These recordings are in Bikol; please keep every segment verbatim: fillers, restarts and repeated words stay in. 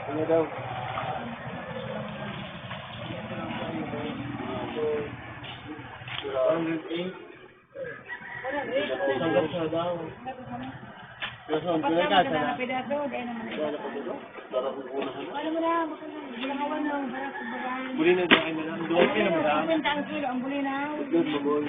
Ano daw? Tanggap siya daw. Pero sa, pero ka, sana. Muli na sa akin na lang. Duwag ka na, madam. Ang kilo, ang buli na. Duwag mo, boy.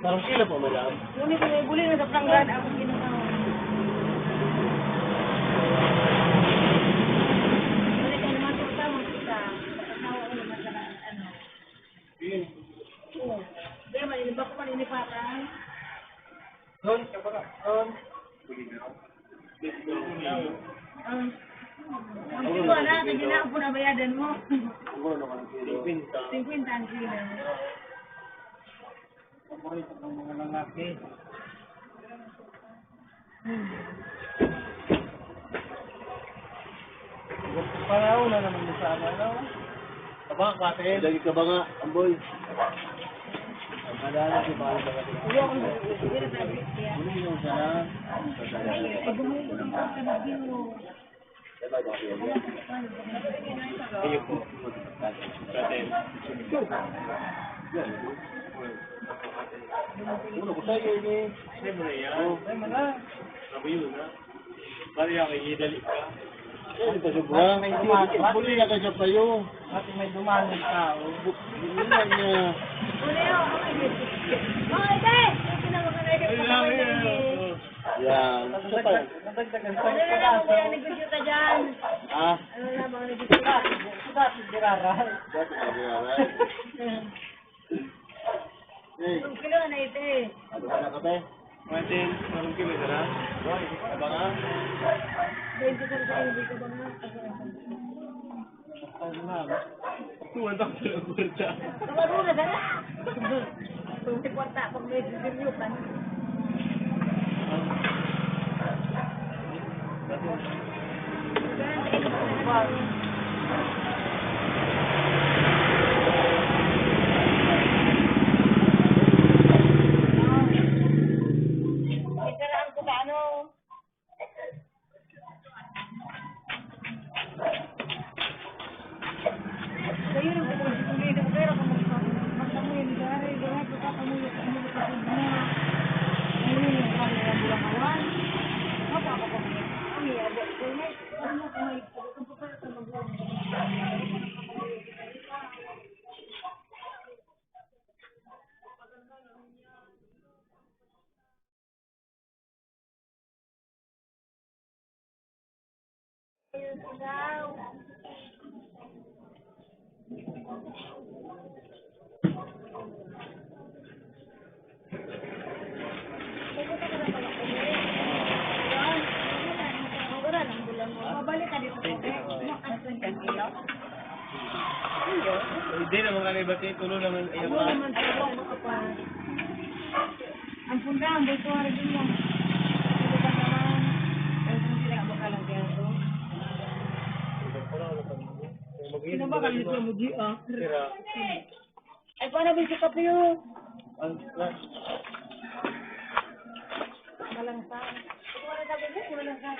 Parang kilo po, madam. Ngunit may buli na sa Pangasinan, ako ginawa. Balik ka naman sa utang, ang kita. Pagkasawa ko naman sa ano. Oo. Kaya man, ini ba ko man, ini pa ka? Ron, ka ba? Ron. Ang, ang pito na, kaya na ang pinabayadan mo. Singkwenta ang kilo. Paborito ng mga lalaki. Hmm. Panahon na naman yung sana, no? Kabanga, pati. Lagi kabanga, amboy. Ang kadala, di ba, ang mga Ulo, ang Ano yung sana? Ay, ay, gumawa ko ng pagkabagyo. Kayo po. Sa atin. Uno ko sa'yo, eh. Siyempre, yan. Oh. Ay, mana. Sabi yun, ha? Bali, ang idali ka. Eh, di pa sobra. May dumaan. Buli na ka siya pa yun. Pati may dumaan yung tao. Bu-, buli na niya. Mga ate! Yung pinamagana yung Ay, lang, yan. Oh. Yan. Isa pa. Nadagdagan pa. Ano na lang, mga negosyo ka dyan? Ah? Ano na, mga negosyo ka? Dati, dati, girara. Dati, girara. Hey. Ang kilo na ito eh. Ano ka na kape? Martin, anong kilo na? Boy, abang ah. Twenty ka sa hindi ka ba nga? Ano na? Tuwan ako sa puwerta. Tuwan mo na sana. Tuwan sa puwerta, pag may sisilyo ka. Hindi naman kami bati, tulo naman. Ang punta, ang buto, harap din lang. Ay, kung sila, baka lang kaya to. Sino ba kami sa Muji, ah? Ay, paano ba si Kapyo? Malangsa. Ito, wala sabi mo, malangsa.